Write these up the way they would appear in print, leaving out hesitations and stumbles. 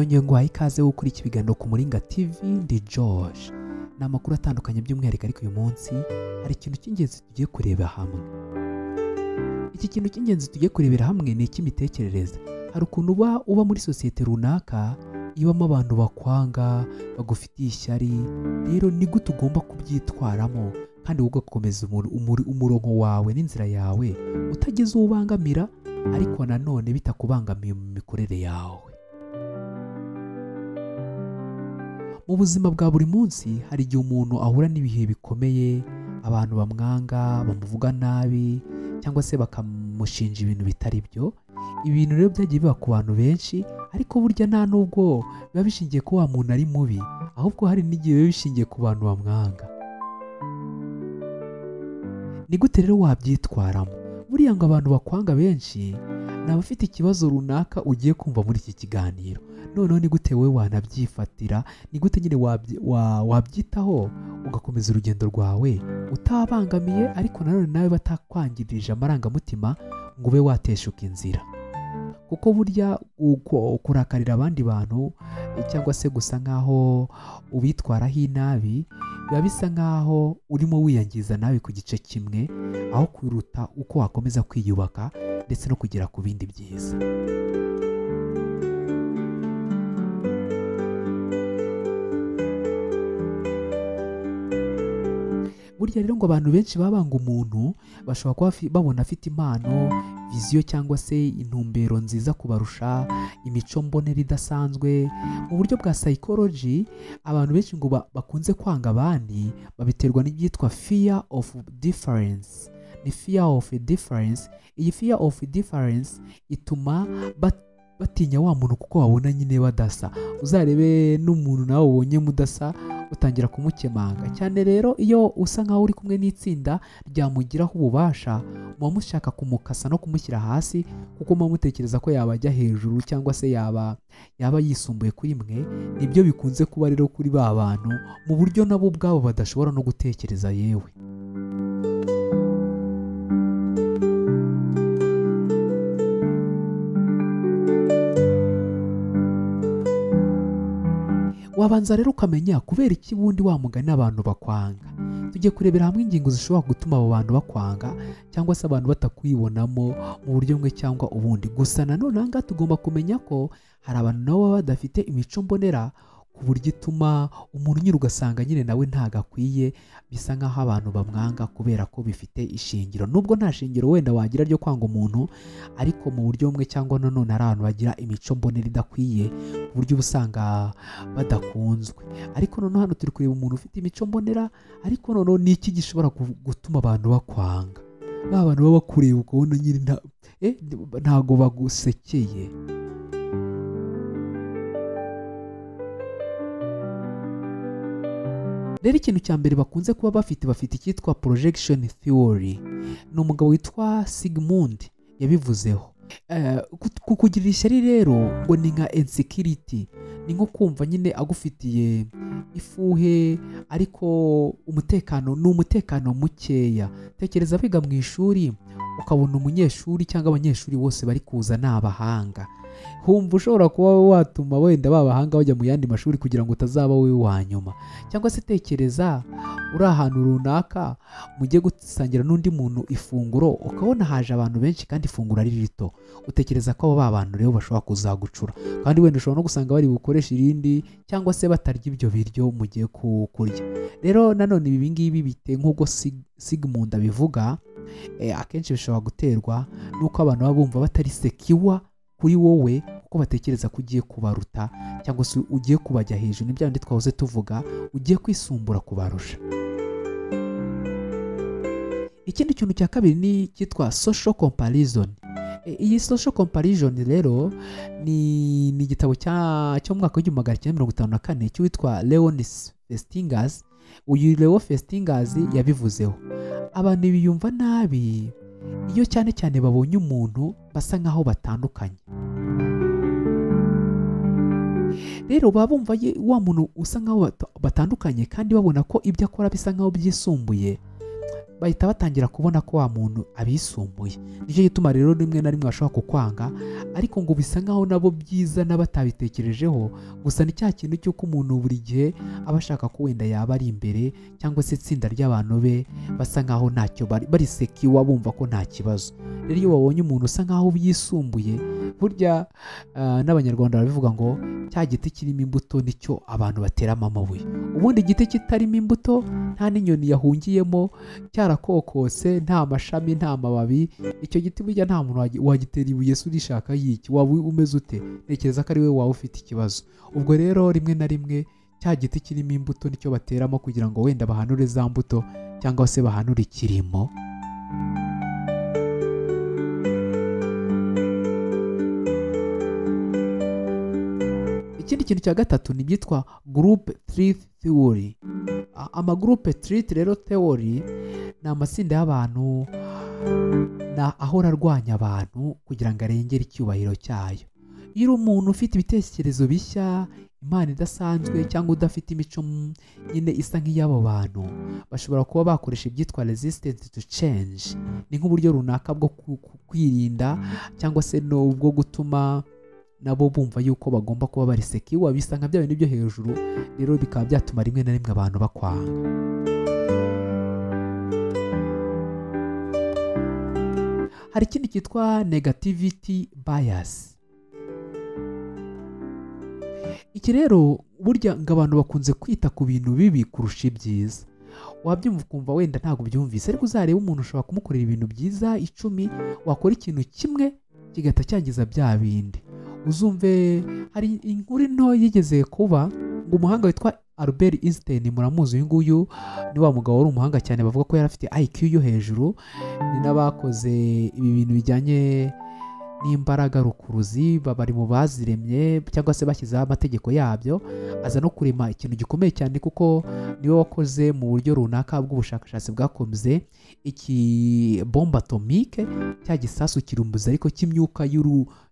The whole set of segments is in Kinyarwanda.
Nongeye nguhaye ikaze wo kuri iki kiganiro ku Muringa TV, ndi George. Ni amakuru atandukanye by'umwihariko, ariko uyu munsi hari ikintu cy'ingenzi tugiye kureba hamwe. Iki kintu cy'ingenzi tugiye kurebera hamwe ni icy'imitekerereze. Hari ukuntu uba muri sosiyete runaka ibamo abantu bakwanga, bagufitiye ishyari. Rero ni gute ugomba kubyitwaramo kandi ugakomeza umurongo wawe n'inzira yawe utagize uwo ubangamira, ariko nanone bitakubangamiye mu mikorere yawe. Mu buzima bwa buri munsi hari igihe umuntu ahura n'ibihe bikomeye, abantu bamwanga, bamuvuga nabi cyangwa se bakamushinja ibintu bitari byo. Ibintu rero byagiye biba ku bantu benshi, ariko burya nta nubwo biba bishingiye ko wa muntu ari mubi, ahubwo hari n'igihe biba bishingiye ku bantu bamwanga. Ni gute rero wabyitwaramo? Buriya ngo abantu bakwanga benshi ni abafite ikibazo runaka ugiye kumva muri iki kiganiro. Noneho ni gute wowe wanabyifatira? Ni gute nyine wabyitaho ugakomeza urugendo rwawe utabangamiye, ariko nanone nawe batakwangirije amarangamutima ngo ube wateshuka inzira? Kuko burya kurakarira abandi bantu cyangwa se gusa nkaho ubitwaraho inabi, biba bisa nkaho urimo wiyangiza nawe ku gice kimwe, aho kuruta uko wakomeza kwiyubaka ndetse no kugera ku bindi byiza. Burya rero ngo abantu benshi babanga umuntu bashobora kuba babona afite impano, viziyo cyangwa se intumbero nziza kubarusha, imico mbonera idasanzwe. Mu buryo bwa psychology, abantu benshi ngo bakunze kwanga abandi babiterwa n'ibyitwa fear of difference. Ni fear of difference. Iyi fear of difference ituma batinya wa muntu kuko babona nyine badasa. Uzarebe n'umuntu nawe ubonye mudasa utangira kumukemanga cyane. Rero iyo usa nkaho uri kumwe n'itsinda ryamugiraho ububasha, muba mushaka kumukasa no kumushyira hasi, kuko muba mutekereza ko yabajya hejuru cyangwa se yaba yisumbuye kuri mwe. Nibyo bikunze kuba rero kuri ba bantu mu buryo nabo ubwabo badashobora no gutekereza. Yewe, wabanza rero ukamenya kubera iki bundi wa mugani abantu bakwanga. Tujye kurebera hamwe ingingo zishobora gutuma abo bantu bakwanga cyangwa se abantu batakwibonamo mu buryo bumwe cyangwa ubundi. Gusa nanone aha ngaha tugomba kumenya ko hari abantu nabo baba badafite imico mbonera, ku buryo ituma umuntu nyine ugasanga nyine nawe ntagakwiye, bisa nkaho abantu bamwanga kubera ko bifite ishingiro. Nubwo nta shingiro wenda wagira ryo kwanga umuntu, ariko mu buryo bumwe cyangwa nanone hari abantu bagira imico mbonera idakwiye, ku buryo usanga badakunzwe. Ariko noneho hano turi kureba umuntu ufite imico mbonera, ariko noneho ni iki gishobora gutuma abantu bakwanga? Ba bantu baba bakureba ukabona nyine ntago bagusekeye. Rero ikintu cya mbere bakunze kuba bafite icyitwa projection theory. Ni umugabo witwa Sigmund yabivuzeho. Kukugirira ishyari rero ngo ni nka insecurity, ni nko kumva nyine agufitiye ifuhe, ariko umutekano ni umutekano mukeya. Tekereza biga mu ishuri ukabona umunyeshuri cyangwa abanyeshuri bose bari kuza ni abahanga, humva ushobora kuba watuma wenda babahanga bajya mu yandi mashuri kugira ngo utazaba wowe wa nyuma. Cyangwa se tekereza uri ahantu runaka mujye gusangira n'undi muntu ifunguro, ukabona haje abantu benshi kandi ifunguro ari rito, utekereza ko abo bantu rero bashobora kuzagucura, kandi wenda ushobora no gusanga bari bukoresha irindi cyangwa se batarya ibyo biryo mugiye kurya. Rero nanone ibi ngibi bite nk'uko Sigmund abivuga, akenshi bishobora guterwa n'uko abantu baba bumva batari secure kuri wowe, kuko batekereza ko ugiye kubaruta cyangwa se ugiye kubajya hejuru. Ni bya bindi twahoze tuvuga, ugiye kwisumbura kubarusha. Ikindi kintu cya kabiri ni cyitwa social comparison. Iyi social comparison rero ni igitabo cyo mu mwaka w'1954 cy'uwitwa Leon Festingers. Uyu Leo Festingers yabivuzeho. Abantu biyumva nabi iyo cyane cyane babonye umuntu basa nkaho batandukanye. Rero baba bumva wa muntu usa nkaho batandukanye, kandi babona ko ibyo akora bisa nkaho byisumbuye, Bahita batangira kubona ko wa muntu abisumbuye. Nicyo gituma rero rimwe na rimwe bashobora kukwanga, ariko ngo bisa nkaho nabo byiza n'abatabitekerejeho. Gusa ni cya kintu cy'uko umuntu buri gihe aba ashaka ko wenda yaba ari imbere, cyangwa se itsinda ry'abantu be basa nkaho ntacyo bari sekiwa, bumva ko nta kibazo. Rero iyo wabonye umuntu usa nkaho yisumbuye, burya n'Abanyarwanda barabivuga ngo cya giti kirimo imbuto nicyo abantu bateramo amabuye. Ubundi igiti kitarimo imbuto, nta n'inyoni yahungiyemo, cyarakokose, nta mashami, nta mababi, icyo giti burya nta muntu wagitera ibuye se urishaka yiki, waba umeze ute? Ntekereza ko ari we waba ufite ikibazo. Ubwo rero rimwe na rimwe cya giti kirimo imbuto nicyo bateramo kugira ngo wenda bahanure za mbuto, cyangwa se bahanure ikirimo. Ikindi kintu cya gatatu ni byitwa group threat theory. Ama group threat rero theory ni amatsinda y'abantu na ahora arwanya abantu kugira ngo arengere icyubahiro cyayo. Iyo uri umuntu ufite ibitekerezo bishya, impano idasanzwe, cyangwa udafite imico nyine isa nk'iy'abo bantu, bashobora kuba bakoresha ibyitwa resistance to change. Ni nk'uburyo runaka bwo kwirinda, cyangwa se n'ubwo gutuma nabo bumva yuko bagomba kuba bari sekiwa, bisa nka bya bintu byo hejuru. Rero bikaba byatuma rimwe na rimwe abantu bakwanga. Hari ikindi cyitwa negativity bias. Iki rero burya ngo abantu bakunze kwita ku bintu bibi kurusha ibyiza. Wabyumva ukumva wenda ntabwo byumvise, ariko uzareba umuntu ushobora kumukorera ibintu byiza 10, wakora ikintu kimwe kigahita cyangiza bya bindi. Uzumve hari inkuru nto yigeze kuba ngo umuhanga witwa Albert Einstein, muramuzi uyu nguyu ni wa mugabo wari umuhanga cyane, bavuga ko yari afite IQ yo hejuru, ni n'abakoze ibi bintu bijyanye n'imbaraga rukuruzi, bari mu baziremye cyangwa se bashyizeho amategeko yabyo, aza no kurema ikintu gikomeye cyane kuko niwe wakoze mu buryo runaka bw'ubushakashatsi bwakoze iki bombe atomike, cya gisasu kirumbuza ariko cy'imyuka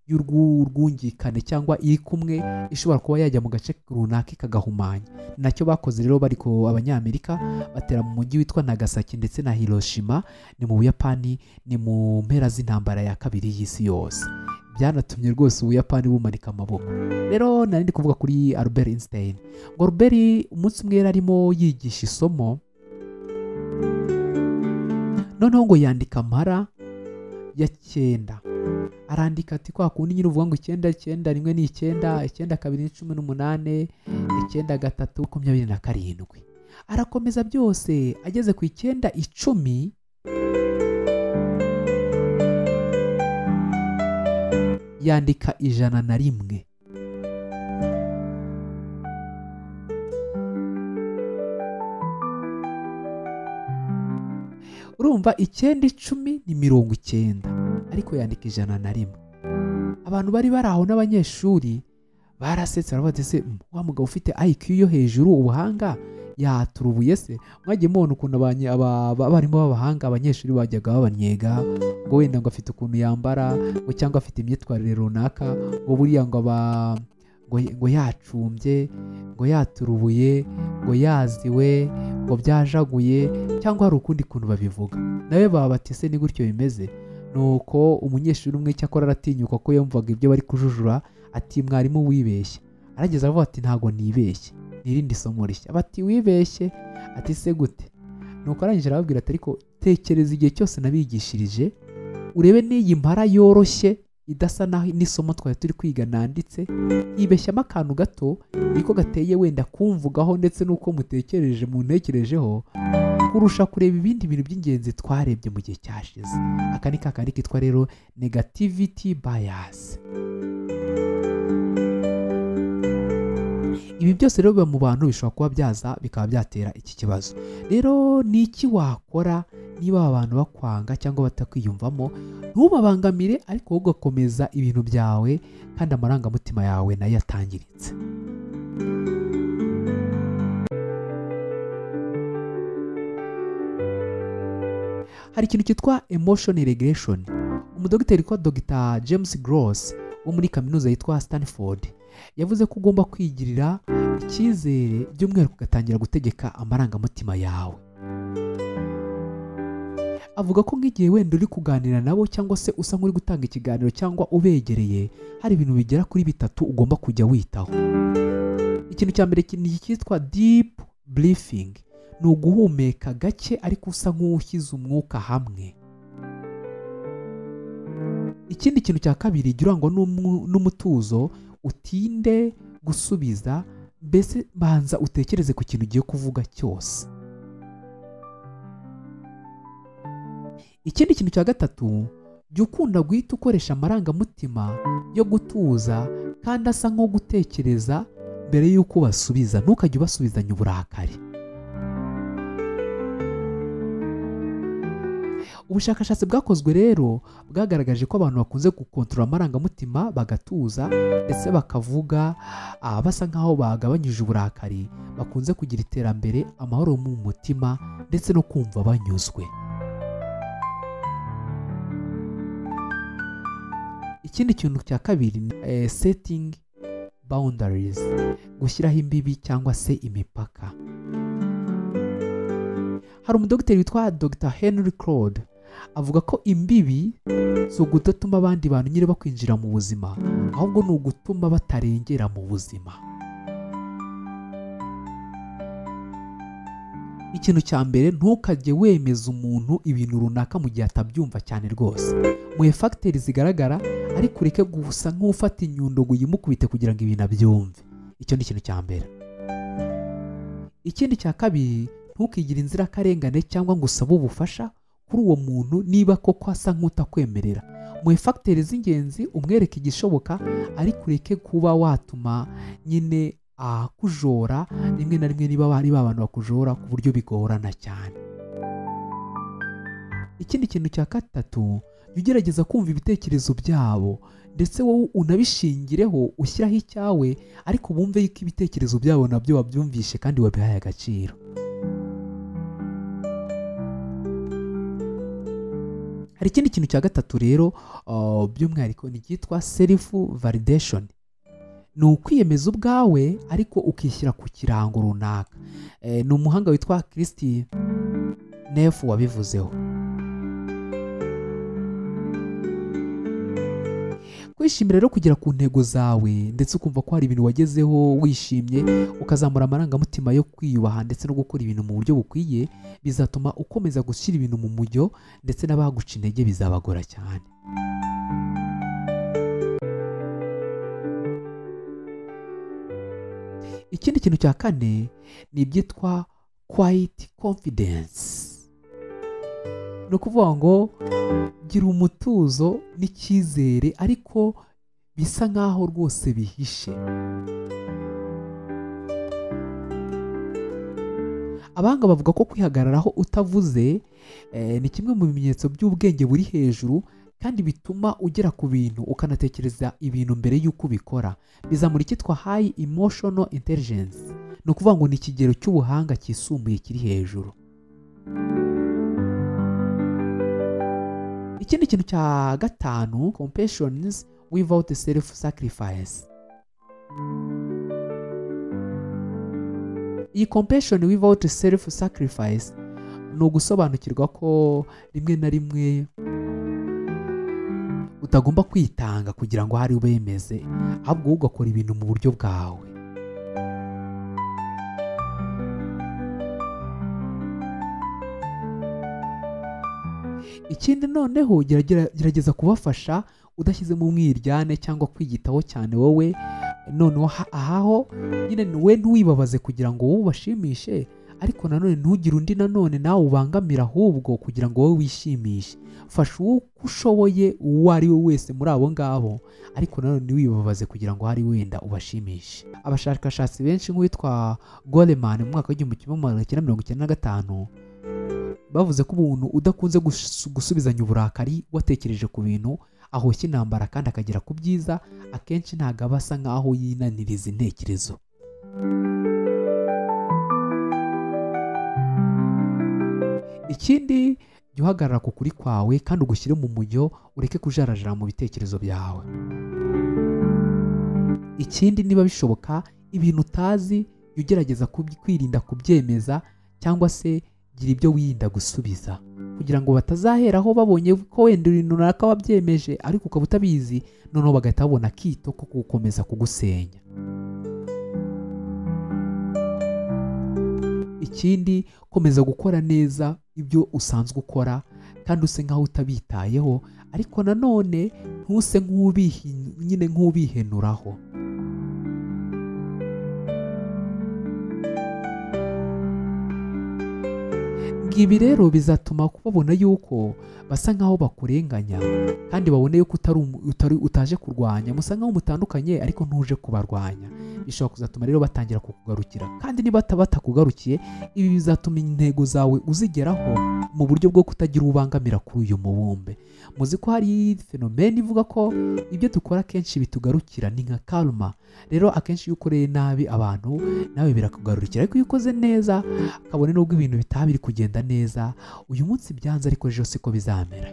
y'urwungikane cyangwa iri kumwe ishobora kuba yajya mu gace runaka ikagahumanya. Nacyo bakoze rero bari ko Abanyamerika batera mu mujyi witwa Nagasaki ndetse na Hiroshima, ni mu Buyapani, ni mu mpera z'intambara ya kabiri y'isi yose. Byanatumye rwose Ubuyapani bumanika amaboko. Rero nari ndi kuvuga kuri Albert Einstein. Ngo Albert umunsi umwe yari arimo yigisha isomo, noneho ngo yandika amara ya 9. Arandika ati kwa kundi nyine uvuga ngo 9 9 1 ni 9, 9 2 ni 18, 9 3 27. Arakomeza byose ageze ku 9 10 yandika 101. Urumva 9 10 ni 90, ariko yandika 101. Abantu bari baraho n'abanyeshuri barasetse, baravuga ati se wa mugabo ufite IQ yo hejuru, ubuhanga yaturubuye se? Mwagiye mubona ukuntu abarimu b'abahanga abanyeshuri bajyaga babanyega, ngo wenda ngo afite ukuntu yambara, ngo cyangwa afite imyitwarire runaka, ngo buriya ngo ngo yacumbye, ngo yaturubuye, ngo yaziwe, ngo byajaguye, cyangwa hari ukundi kuntu babivuga. Nawe baba bati se ni gutyo bimeze? Nuko umunyeshuri umwe cyakora aratinyuka ko yumvaga ibyo bari kujujura, ati mwarimu wibeshye. Arageza avuga ati ntago nibeshye, nirindi somo rishya. Bati wibeshye? Ati se gute? Nuko arangije arababwira ati ariko tekereza igihe cyose nabigishirije, urebe n'iyi mpara yoroshye idasa n'isomo twari turi kwiga nanditse, yibeshyamo akantu gato niko gateye wenda kumvugaho ndetse n'uko mutekereje muntekerejeho, kurusha kureba ibindi bintu by'ingenzi twarebye mu gihe cyashize. Aka ni kakandi kitwa rero negativity bias. Ibi byose rero biba mu bantu, bishobora kuba byaza bikaba byatera iki kibazo. Rero ni iki wakora niba abantu bakwanga cyangwa batakwiyumvamo? Ntubabangamire, ariko wowe ugakomeza ibintu byawe kandi amarangamutima yawe nayo atangiritse. Hari ikintu cyitwa emotion regression. Umudogiteri witwa Dr. James Gross wo muri kaminuza yitwa Stanford yavuze ko ugomba kwigirira icyizere by'umwihariko ugatangira gutegeka amarangamutima yawe. Avuga ko nk'igihe wenda uri kuganira nabo cyangwa se usa nk'uri gutanga ikiganiro cyangwa ubegereye, hari ibintu bigera kuri bitatu ugomba kujya witaho. Ikintu cya mbere ni icyitwa deep breathing, ni uguhumeka gake ariko usa nk'ushyize umwuka hamwe. Ikindi kintu cya kabiri, jya urangwa n'umutuzo, utinde gusubiza, mbese banza utekereze ku kintu ugiye kuvuga cyose. Ikindi kintu cya gatatu, jya ukunda guhita ukoresha amarangamutima yo gutuza kandi asa nko gutekereza mbere y'uko ubasubiza, ntukajye ubasubizanya uburakari. Ubushakashatsi bwakozwe rero bwagaragaje ko abantu bakunze gukontorora amarangamutima bagatuza ndetse bakavuga basa nkaho bagabanyije uburakari, bakunze kugira iterambere, amahoro mu mutima ndetse no kumva banyuzwe. Ikindi kintu cya kabiri ni setting boundaries, gushyiraho imbibi cyangwa se imipaka. Hari umudogiteri witwa Dr Henry Claude, avuga ko imbibi si ugudatuma abandi bantu nyine bakwinjira mu buzima, ahubwo ni ugutuma batarengera mu buzima. Ikintu cya mbere, ntukajye wemeza umuntu ibintu runaka mu gihe atabyumva cyane rwose. Muhe fagiteri zigaragara, ariko ureke gusa nk'ufata inyundo ngo uyimukubite kugira ngo ibintu abyumve. Icyo ni ikintu cya mbere. Ikindi cya kabiri, ntukigire inzirakarengane cyangwa ngo usabe ubufasha kuri uwo muntu niba koko asa nk'utakwemerera. Muhe fagiteri z'ingenzi, umwereke igishoboka, ariko ureke kuba watuma nyine akujora rimwe na rimwe niba bari abantu bakujora ku buryo bigorana cyane. Ikindi kintu cya gatatu, jya ugerageza kumva ibitekerezo byabo ndetse wowe unabishingireho ushyiraho icyawe, ariko bumve yuko ibitekerezo byabo nabyo wabyumvishe kandi wabihaye agaciro. Hari ikindi kintu cya gatatu rero by'umwihariko ni icyitwa self validation. Ni ukwiyemeza ubwawe ariko ukishyira ku kirango runaka. Ni umuhanga witwa Christy Neff wabivuzeho. Kwishimira rero kugera ku ntego zawe ndetse ukumva ko hari ibintu wagezeho wishimye, ukazamura amarangamutima yo kwiyubaha ndetse no gukora ibintu mu buryo bukwiye, bizatuma ukomeza gushyira ibintu mu mujyo ndetse n'abaguca intege bizabagora cyane. Ikindi kintu cya kane ni ibyitwa quiet confidence. Ni ukuvuga ngo gira umutuzo n'icyizere ariko bisa nkaho rwose bihishe. Abahanga bavuga ko kwihagararaho utavuze ni kimwe mu bimenyetso by'ubwenge buri hejuru kandi bituma ugera ku bintu ukanatekereza ibintu mbere y'uko ubikora. Bizamura icyitwa high emotional intelligence. Ni ukuvuga ngo ni ikigero cy'ubuhanga cyisumbuye kiri hejuru. Ikindi kintu cya gatanu, compassion without self sacrifice. Iyi compassion without self sacrifice ni ugusobanukirwa ko rimwe na rimwe utagomba kwitanga kugira ngo hari ubemeze, ahubwo ugakora ibintu mu buryo bwawe. Ikindi noneho, gerageza kubafasha udashyizemo umwiryane cyangwa kwiyitaho cyane wowe. Noneho ahaho nyine we ntiwibabaze kugira ngo wowe ubashimishe, ariko nanone ntugire undi nanone nawe ubangamira, ahubwo kugira ngo wowe wishimishe. Fasha uwo ushoboye uwo ari we wese muri abo ngabo, ariko nanone ntiwibabaze kugira ngo hari wenda ubashimishe. Abashakashatsi benshi nk'uwitwa Goleman mu mwaka w'1995 bavuze ko umuntu udakunze gusubizanya uburakari watekereje ku bintu ahoshya intambara kandi akagera ku byiza, akenshi ntabwo aba asa nkaho yinaniriza intekerezo. Ikindi, jya uhagarara ku kuri kwawe kandi ugushyire mu mujyo, ureke kujarajara mu bitekerezo byawe. Ikindi, niba bishoboka ibintu utazi jya ugerageza kwirinda kubyemeza cyangwa se gira ibyo wirinda gusubiza. kugira ngo batazaheraho babonye ko wenda ibintu runaka wabyemeje ariko ukaba utabizi, noneho bagahita babona akito ko gukomeza kugusenya. Ikindi, komeza gukora neza ibyo usanzwe ukora kandi use nkaho utabitayeho, ariko nanone ntuse nyine nk'ubihenuraho. Ibi rero bizatuma babona yuko basa nkaho bakurenganya, kandi babone yuko utaje kurwanya, musa nkaho mutandukanye ariko ntuje kubarwanya. Bishobora kuzatuma rero batangira kukugarukira, kandi niba batakugarukiye, ibi bizatuma intego zawe uzigeraho mu buryo bwo kutagira ubangamira kuri uyu mubumbe. Muzi ko hari fenomene ivuga ko ibyo dukora kenshi bitugarukira, ni nka karma. Rero akenshi iyo ukoreye nabi abantu nawe birakugarukira, ariko iyo ukoze neza kabone nubwo ibintu bitaba biri kugenda neza uyu munsi byanze, ariko ejo siko bizamera.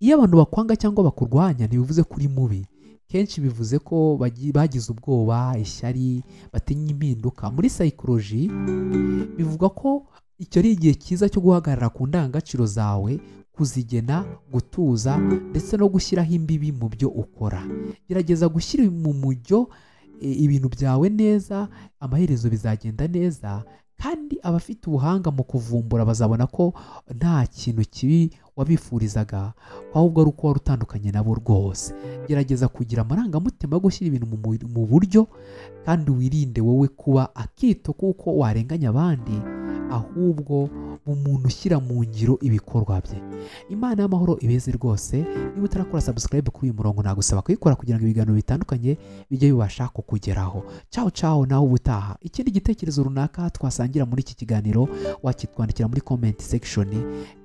Iyo abantu bakwanga cyangwa bakurwanya ntibivuze ko uri mubi, kenshi bivuze ko bagize ubwoba, ishyari, batinya impinduka. Muri psychology bivuga ko icyo ari igihe cyiza cyo guhagarara ku ndangagaciro zawe, kuzigena, gutuza ndetse no gushyiraho imbibi mu byo ukora. Gerageza gushyira mu mujyo ibintu byawe neza, amaherezo bizagenda neza, kandi abafite ubuhanga mu kuvumbura bazabona ko nta kintu kibi wabifurizaga, ahubwo ari uko wari utandukanye nabo rwose. Gerageza kugira amarangamutima yo gushyira ibintu mu buryo, kandi wirinde wowe kuba akito kuko warenganya abandi, ahubwo umuntu ushyira mu ngiro ibikorwa bye. Imana y'amahoro ibeze rwose. Niba utarakora subscribe kuri uyu murongo, nagusaba kuyikora kugira ngo ibiganiro bitandukanye bijye bibasha kukugeraho. Ciao ciao, nawe ubutaha. Ikindi gitekerezo runaka twasangira muri iki kiganiro wakitwandikira muri comment section,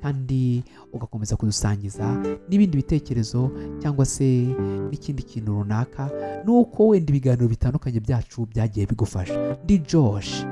kandi ugakomeza kudusangiza n'ibindi bitekerezo cyangwa se n'ikindi kintu runaka, nuko wenda ibiganiro bitandukanye byacu byagiye bigufasha. Ndi Josh.